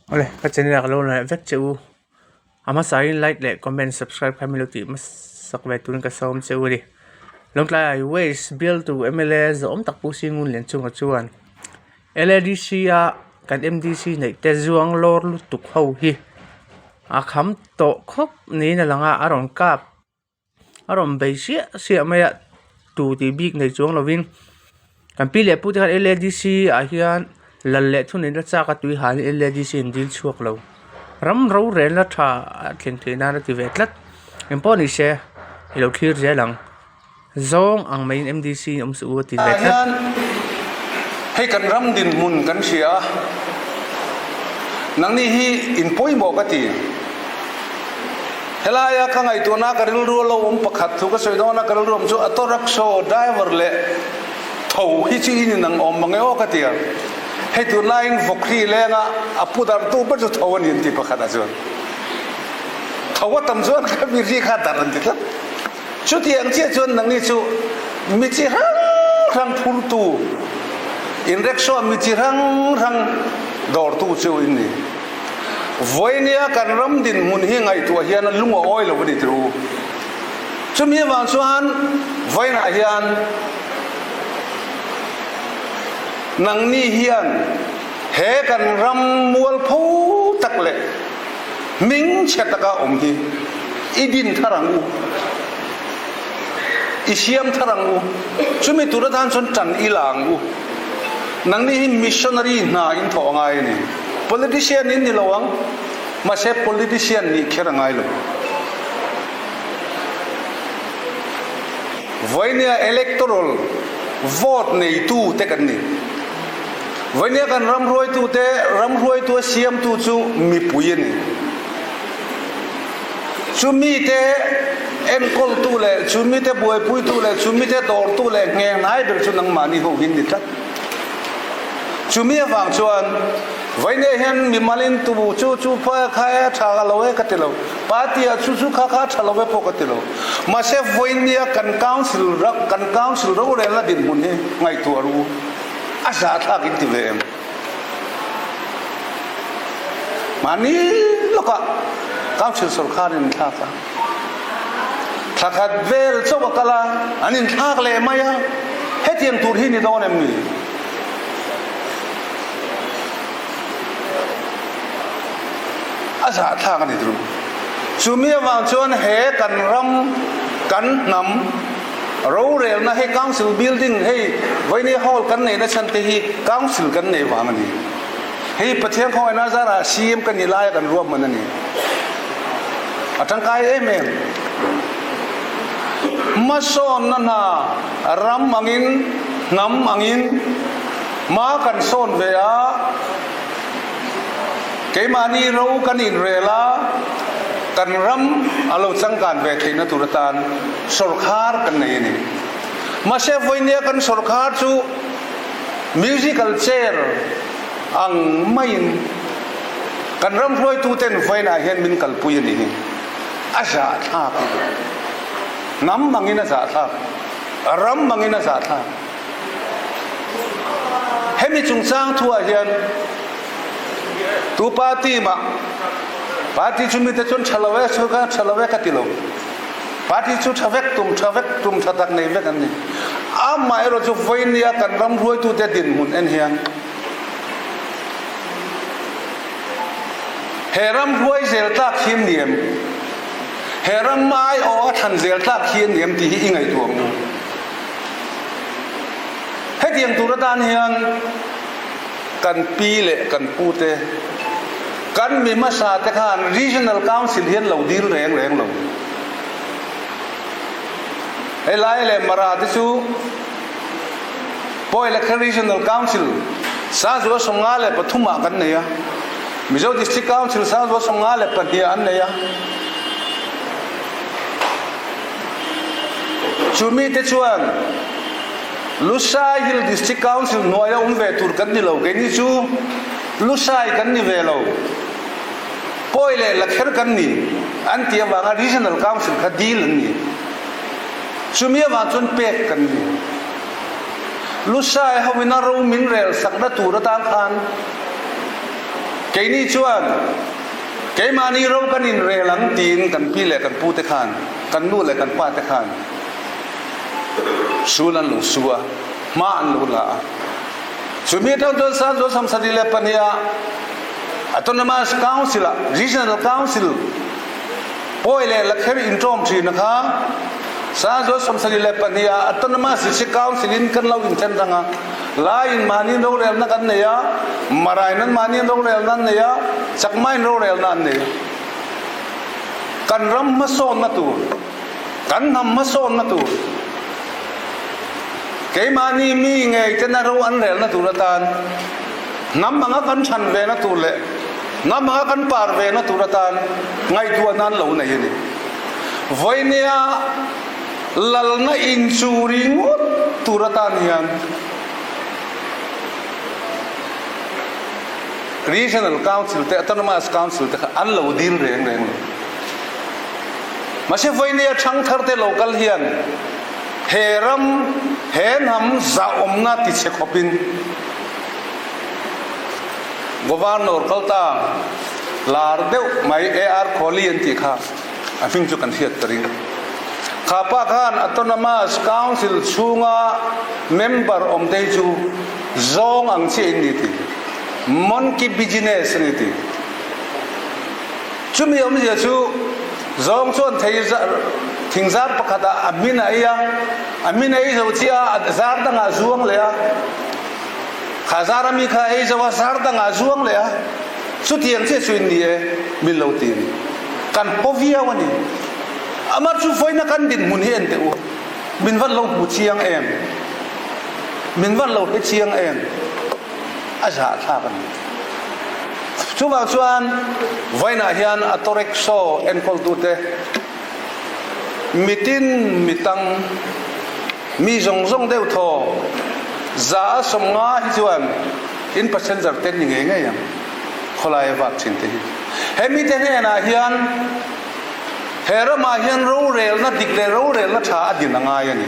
Awle ka channel ah ka lo leh vek che u a hmasa in like leh comment subscribe kha min lo tih hmasak ve turin ka sawm che u a ni Lawngtlai ah Waste bialtu mla zawm tak Pu Singun Lianchunga chuan L A D C a kan M D C neih te zuang lawr lutuk ho hi a kham tawh khawp niin a lang a a rawn kap. A rawn bei siah siah mai a tu tih bik nei chuang lovin kan pi leh pu te khan L A D C ah hian lal leh thun in a chak a tui han in L A D C an dil chhuak lo ram rorelna tha a thlen theih nan a ti ve tlat engpawh ni se i lo thlir zel ang zawng ang maiin M D C in awm suh u a ti ve tlat. Hei kan ram dinhmun kan hria a nangni hi in pawimawh ka ti. Helaia ka ngaihtuahna ka rilru a lo awm pakhat thu ka sawi dawn a, ka rilru awm chu auto rickshaw driver leh tho hi chu in inang awm mang e aw ka ti a, hei tunlaiin vawkhri lenga a pu darhtu ber chu tho a ni an ti pakhat ah chuan tho a tam chuan ka mi ri kha darh an ti tlat. Chutiang chiah chuan nangni chu mi chi hrang hrang phurtu in rickshaw mi chi hrang hrang dawrtu chu in ni. Vawinia kan ram dinhmun hi ngaihtuah hian a lung a awi lo a ni tir u. Chumi avang chuan vawiinah hian nangni hian he kan ram mualpho tak leh hming chhe taka awm hi i din thar ang u, i siam thar ang u. Chumi tur atan chuan tan i la ang u. Nangni hi missionary hna in thawh a ngai a ni. Politician in ni lo ang, mahse politician nih kher a ngai lo. Vawinia electoral vote neitu te kan ni. Vawinia kan ram hruaitu te, ram hruaitu a siamtu chu mipui a ni. Chumi te enkawltu leh chumi te buaipuitu leh chumi te dawrtu leh ngeng hnai ber chu nangmahni ho hin ni tlat. Chumi avang chuan Vawinia hian mimalin tu chu chu pha kha e a tha ka lo e ka ti lo, party ah chu chu kha kha a tha lo e pawh ka ti lo. Mahse Vawinia kan council kan council rorelna dinhmun hi ngaihtuah ru a zahthlak in ti ve em? Mahni lawkah council sorkar in thlak a, thla khat vel chauh a kal a, an inthlak leh mai a, hetiang tur hi ni dawn em ni? A zahthlak a ni ru. Chumi avang chuan he kan ram, kan hnam rorelna hei council building hei Vawiini hall kan neihna chhan te hi council kan neih vang a ni. Hei Pathian khawngaihna zarah CM ka nih laia kan ruahman a ni. A tangkai em em. Hmasawnna hna ram angin, hnam angin hma kan sawn ve a, keimahni ro kan inrel a, kan ram a lo changkan ve theihna tur atan sawrkhar kan nei a ni. Mahse vawinia kan sawrkhar chu musical chair ang maiin kan ram hruaituten vawiinah hian min kalpui a nih hi. A zahthlak a ni. Hnam angin a zahthlak. Ram angin a zahthlak. Hemi chungchang thuah hian tu party mah party chu mite chuan tha lo e, sorkar tha lo e ka ti lo. Party chu tha vek tum tha vek tum tha tak nei vek an ni. Amaherawh chu vawinia kan ram hruaitute dinhmun en hian He ram hruai zel tlak hi an ni em? He ram aiawh a thlan zel tlak hi an ni em tih hi i ngaihtuah ang u. Hetiang tur atan hian kan pi leh kan pu te, kan mi hmasa te khan Regional Council hian lo dil reng reng lo. Helai leh Mara te chu Pawi le kha Regional Council Sangzua 53 ah kan nei a, Mizo District Council Sangzua 52 ah an nei a. Chu mite chuan Lushai Hill District Council hnuaia awm ve tur kan ni lo, keini chu Lushai kan ni ve lo, Pawi leh Lakher kan ni an tih avanga Regional Council kha dil an ni. Chumi avang chuan pek kan ni. Lusai hoin a ro min rel sakna tur atan khan Keini chuan keimahni ro kan inrel ang tiin kan pi leh kan pute khan, kan nu leh kan pa te khan sul an lo su a, hma an lo la a. Chumi atang chuan San Jose 72 ah Autonomous Council ah Regional Council Pawi leh Lakher inṭawm ṭhin a kha San Jose 72 ah Autonomous District Council in kan lo inthen rang a, Laiin mahni rorelna kan nei a, Marain an mahni rorelna an nei a, Chakmain rorelna an nei a. Kan ram hmasawnna tur, kan hnam hmasawnna tur, keimahni mi ngei tena ro an relna tur atan hnam anga kan chhan vena tur leh hnam anga kan par vena tur atan ngaihtuahna an lo nei a ni. Vawinia lalna inchuri ngawt tur atan hian Regional Council te Autonomous Council te kha an lo dil reng reng lo. Mahse vawinia thangthar te lo kal hian he ram, he hnam zahawmna ti chhe khawpin Governor kalta lar deuh mai AR Kohli an tih kha a hming chu kan hriat ka ring. Kha pa khan Autonomous Council chhunga member awm te hi chu zawng ang chiah in ni ti. Monkey business a ni ti. Chumi awmzia chu zawng chuan thei thing zar pakhat ah a hmin a ei a, a hmin a ei zo chiah a, a zar dangah a zuang leh a, kha zar ami kha a ei zo a, zar dangah a zuang leh a, chutiang chiah chu in ni e min lo ti a ni. Kan paw viau a ni. Amah chu vawiina kan dinhmun hi en teh u, min van lo hmu chiang em? Min van lo hre chiang em? A zahthlak a ni. Chuvang chuan vawiinah hian a Torek Show enkawltute mitin mitang mi zawng zawng deuh thaw 150 hi chuan in passenger te ni ngei ngei ang khawlai a vak thin te hi. He mite hnenah hian he ramah hian rorelna dik leh rorelna tha a din a ngai a ni.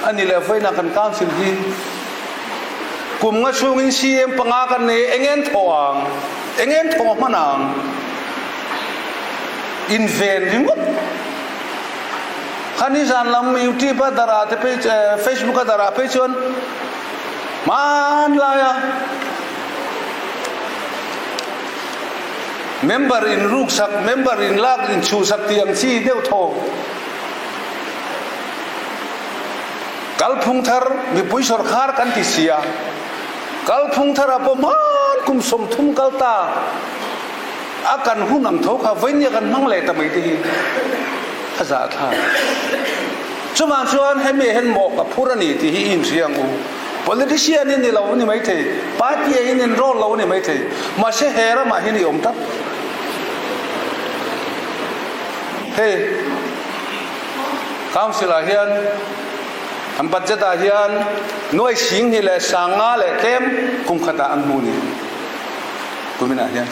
A ni leh vawiinah kan council hi Kum nga chhungin CM panga kan nei eng en thaw ang, eng en thaw hman ang. Inven ringawt. Kha nizan lam YouTube a darah te phei Facebook a darah phei chuan hmanlai a member in ruksak, member in lak in chhuhsak tih ang chi deuh thaw. Kalphung thar mipui sawrkhar kan ti si a, kalphung thar ah pawh hman kum 30 kal ta a kan hun ang tho kha vawinia kan hmang leh ta mai te hi a zahthlak. Chuvang chuan hemi ah hian mawh ka phur a ni tih hi i inhria ang u. Politician i ni lo a ni maithei, party ah in enroll lo a ni maithei, mahse he ramah hian i awm tlat. Hei. Council ah hian an budget ah hian nuai 2000 leh tlem kum khat ah an hmu ni kumin ah hian.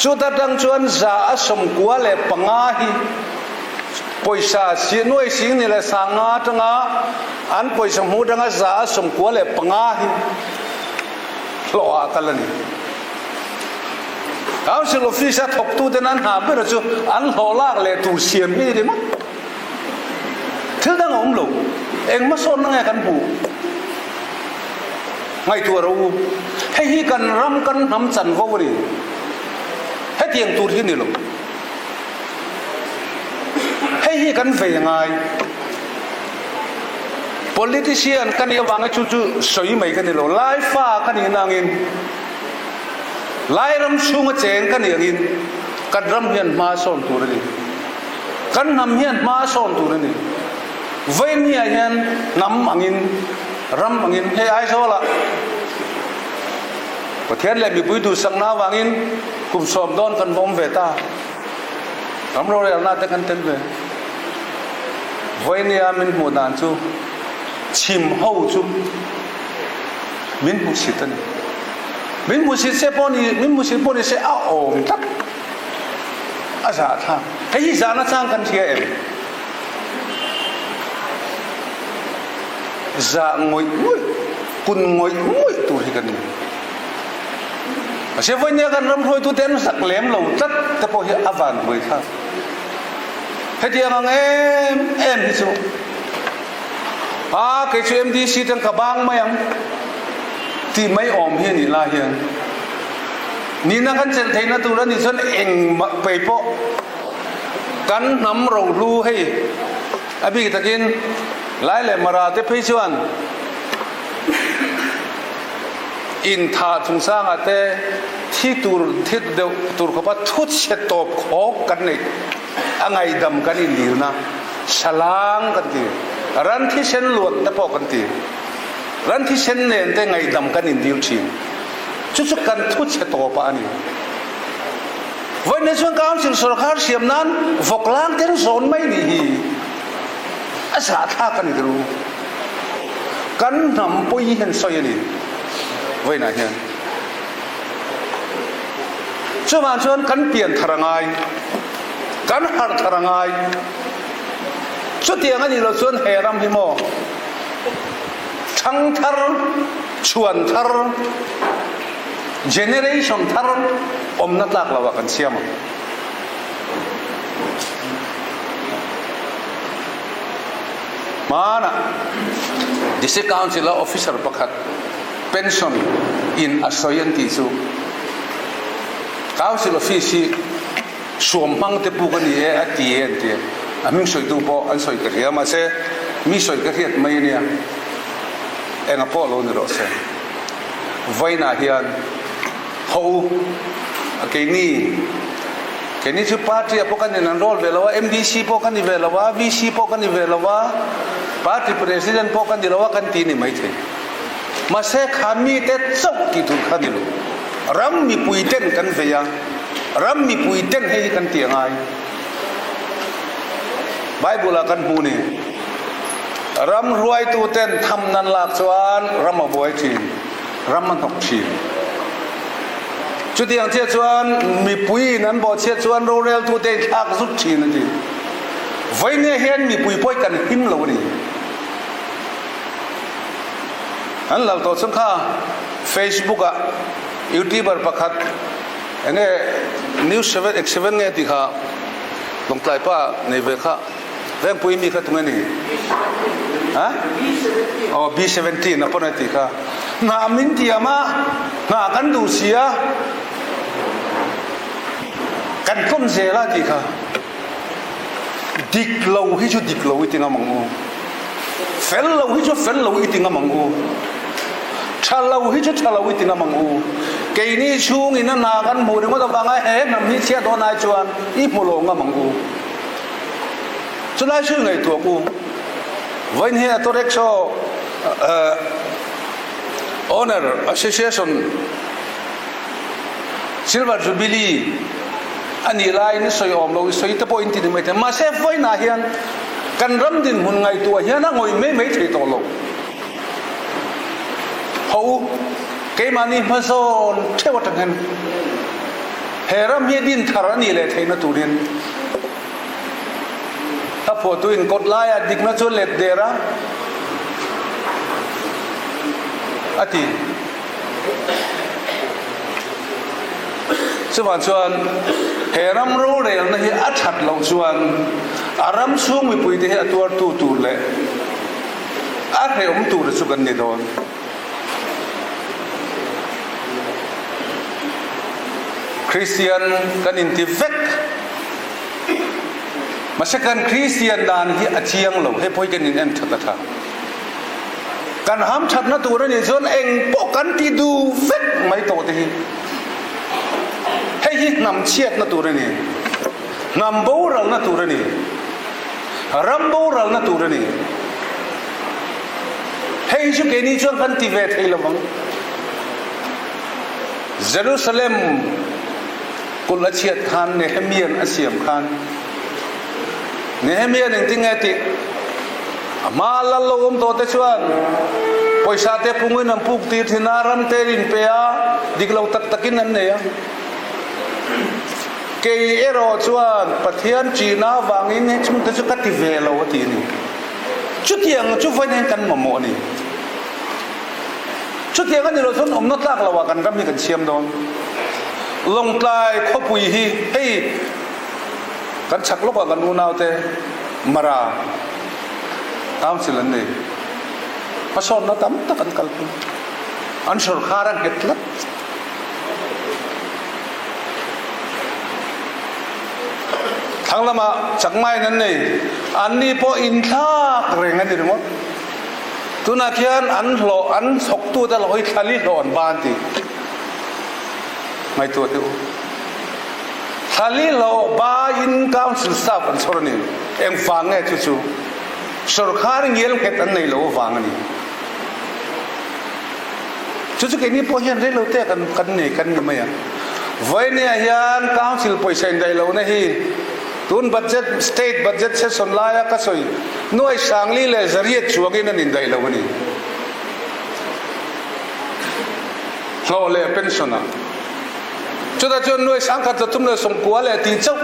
Chuta tang chuan 95% hi pawisa si nuai 20,000 atanga an pawisa hmu atanga 95% hi hlawh ah kal a ni. Council office a thawktu ten an hna ber chu an hlawh lak leh tur siam hi ni ringawt. Thil dang a awm lo. Eng hmasawnna nge kan hmuh? Ngaihtuah rawh u. Hei hi kan ram kan hnam chanvo a ni. Hetiang tur hi ni lo. Hei hi kan vei a ngai. Politician ka nih avanga chu chu sawi mai ka ni lo. Laifa ka nih nangin Lairam chhunga cheng ka nih angin kan ram hian hma a sawn tur a ni. Kan hnam hian hma a sawn tur a ni. Vawinia hian hnam angin, ram angin hei Aizawlah Pathian leh mipui duhsakna avangin kum 10 dawn kan va awm ve ta. Ram rorelna te kan tel ve. Vawinia min hmuh dan chu chhim ho chu min hmuhsit a ni. Min hmuhsit se pawh ni, min hmuhsit pawh ni se a awm tlat. A zahthlak. Hei hi zahna chang kan hria em? Zah ngawih ngawih, kun ngawih ngawih tur hi kan ni. Mahse vawinia kan ram hruaitute an zak lem lo tlat te pawh hi a van buai thlak. Hetiang ang em em hi chu a kei chu MDC ten ka bang mai ang tih mai awm hi a nih lai hian nihna kan chelh theihna tur a nih chuan engmah pei pawh kan hnam rohlu hei a bik takin Lai leh Mara te phei chuan Inthah chungchangah te thi tur thi deuh tur khawpa thu chhe tawp khawk kan neih a ngaihdam kan indilna salang kan ti. Ran thisen luan te pawh kan ti. Ran thisen nen te ngaihdam kan indil thin. Chu chu kan thu chhe tawpah a ni. Vawiin chuan Council sawrkar siam nan vawklang ten zawn mai nih hi a zahthlak a ni ru. Kan hnam pawi hian sawi a ni vawiinah hian. Chuvang chuan kan pian thar a ngai, kan harh thar a ngai. Chutiang a nih loh chuan he ram hi maw thang thar, chhuan thar, generation thar awmna tlak loah kan siam ang. Hmanah District Council a officer pakhat pension in a sawi an tih chu Council office hi suam hmang te puk a ni e a ti e an ti a, a hming sawitu pawh an sawi ka hria mahse mi sawi ka hriat mai a nia, enga pawh lo ni rawh se. Vawiinah hian Ho u, keini, keini chu party ah pawh kan in enroll ve lo a, MDC pawh ka ni ve lo a, VC pawh ka ni ve lo a, party president pawh ka ni lo a kan ti ni maithei. Mahse kha mite chauh tih tur kha ni lo. Ram mipui ten kan vei a, ram mipui ten hei hi kan ti a ngai. Bible ah kan hmu ni, ram hruaitu ten tham nan lak chuan ram a buai thin. ram a hnawk thin. Chutiang chiah chuan mipuiin an bawhchhiat chuan roreltute in thlak zut thin a ti. Vawinia hian mipui pawh hi kan him lo a ni. An lal tawh chuan kha Facebook ah YouTuber pakhat enge News 7 X7 nge tih kha Lawngtlai pa nei ve kha Vengpui mi kha tunge ni? Ha? Oh, B17 a pawn a ti kha. Hna min tiam a, hna kan duh si a, kan tlawm zel a ti kha. Dik lo hi chu dik lo i ti ngam ang u. Fel lo hi chu fel lo i ti ngam ang u. Tha lo hi chu tha lo i ti ngam ang u. Keini chhungin a hna kan hmuh ringawt avanga he hnam hi chhiat dawn ai chuan i hmu lo ngam ang u. Chulai chu ngaihtuah u. Vawiin hi Auto Rickshaw Owner Association Silver Jubilee a nih laiin i sawi awm lo, i sawi te pawh in ti ni mai thei. Mahse vawiinah hian kan ram dinhmun ngaihtuah hian a ngawih mai mai thei tawh lo. Ho u, keimahni hmazawn theuh atang hian he ram hi din thar a nih leh theihna turin A phuahtu in kawt laiah dikna chu let der a, a ti. Chuvang chuan he ram rorelna hi a that loh chuan a ram chhung mipuite hi a tuartu tur leh a hrehawm tur chu kan ni dawn. Kristian kan inti vek. Mahse kan Kristian dan hi a chiang lo, hei pawh hi kan in en that a tha. Kan ham thatna tur a nih chuan eng pawh kan ti duh vek mai tawh te hi. Hei hi hnam chhiatna tur a ni, hnam boralna tur a ni, ram boralna tur a ni. Hei hi chu keini chuan kan ti ve thei lo vang. Jerusalem Kulh a chhiat khan Nehemian a siam khan Nehemian engtin nge tih a hma lal lo awm tawh te chuan pawisa te pungin an puk tir thin a, ram te in pe a, dik lo tak takin an nei a. Kei erawh chuan Pathian ṭihna avangin he chhungte chu ka ti ve lo a ti a ni. Chutiang chu vawiin hian kan mamawh a ni. Chutiang a ni lo chuan awmna tlak lo ah kan ram hi kan siam dawn. Lawngtlai khawpui hi hei kan chhak lawk ah kan unau te Mara Council an nei. Hmasawnna tam tak an kalpui. An sawrkar a nghet tlat. Thlang lamah chakmain an nei. Anni pawh inthlak reng a ni ringawt. Tunah khian an hlawh, an thawktute hlawh hi thlali hlawh an ban tih ngaihtuah teh u. Thlali hlawh bain council staff an chhawr a ni. Engvang nge chu chu? Sawrkhar ngial nghet an nei lo avang a ni. Chu chu keini pawh hian reilo te kan kan nei kan ni mai ang. Vawinia hian Council pawisa indaih lohna hi tun budget state budget session laia ka sawi nuai sangli leh zariat chuangin an indaih lo a ni. Hlawh leh pension ah. Chutah chuan nuai sangkhat zathum leh sawmkua leh tih chauh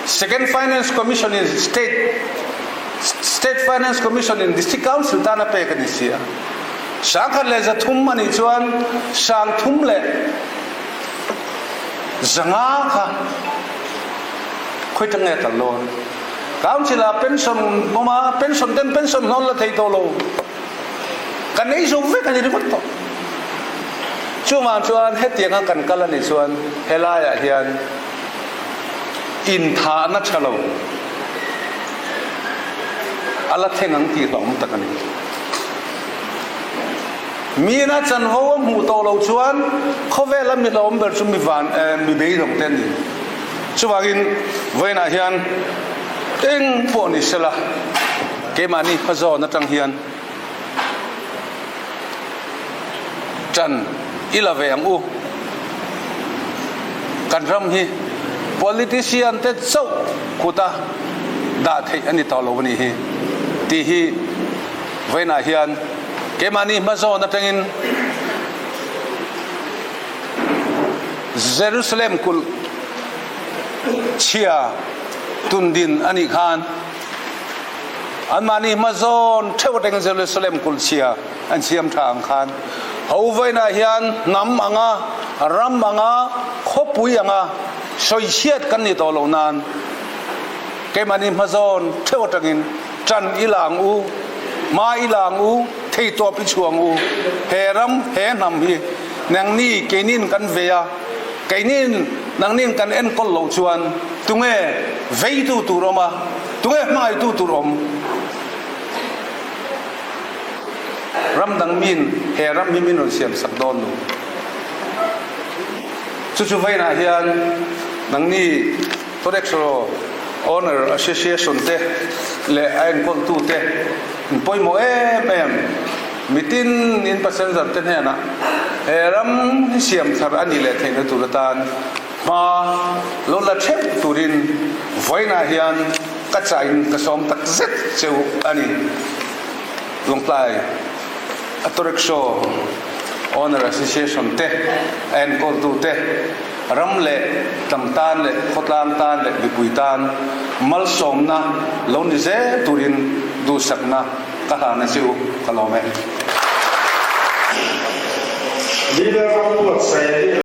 Second Finance Commission in state State Finance Commission in District Council tan a pek a ni si a. 300 leh 300 a nih chuan 305 kha khawi tang nge kal dawn? Council ah pension awm a, pension ten pension hlawn la thei tawh lo. Kan ei zo vek a ni ringawt tawh. Chuvang chuan hetianga kan kal a nih chuan helaiah hian inthahna tha lo a la thleng ang tih hlauhawm tak a ni. Mina chanvo a hmuh tawh loh chuan khawvela mi hlauhawm ber chu mi van mi beidawng te an ni. Chuvangin vawiinah hian eng pawh ni sela keimahni hmazawn atang hian ṭan i la ve ang u. Kan ram hi politician te chauh kuta dah theih a ni tawh lo a nih hi tih hi vawiinah hian keimahni hmazawn atangin Jerusalem kulh chhia tundin a nih khan anmahni hmazawn theuh atangin Jerusalem kulh chhia an siam tha ang khan ho vawiinah hian hnam anga ram anga khawpui anga sawichhiat kan ni tawh loh nan keimahni hmazawn theuh atangin ṭan i la ang u, hma i la ang u, theitawp i chhuah ang u. He ram, he hnam hi nangni keinin kan vei a, keinin nangnin kan enkawl loh chuan tunge veitu tur awm a, tunge hmangaihtu tur awm? Ram dang min he ram hi min rawn siam sak dawn lo. Chu chu vawiinah hian nangni Forex Owner Association te leh a enkawltu te in pawimawh em em. Mitin in passenger te hnenah he ram hi siam thar a nih leh theihna tur atan hma lo la theuh turin vawiinah hian ka chain ka sawm tak zet cheu a ni. Lawngtlai Auto Rickshaw Owner Association te a enkawltu te ram leh tlang tan leh khawtlang tan leh mipui tan malsawmna lo ni zel turin duhsakna ka hlan a che u, ka lawm e. Leader ram buatsaih.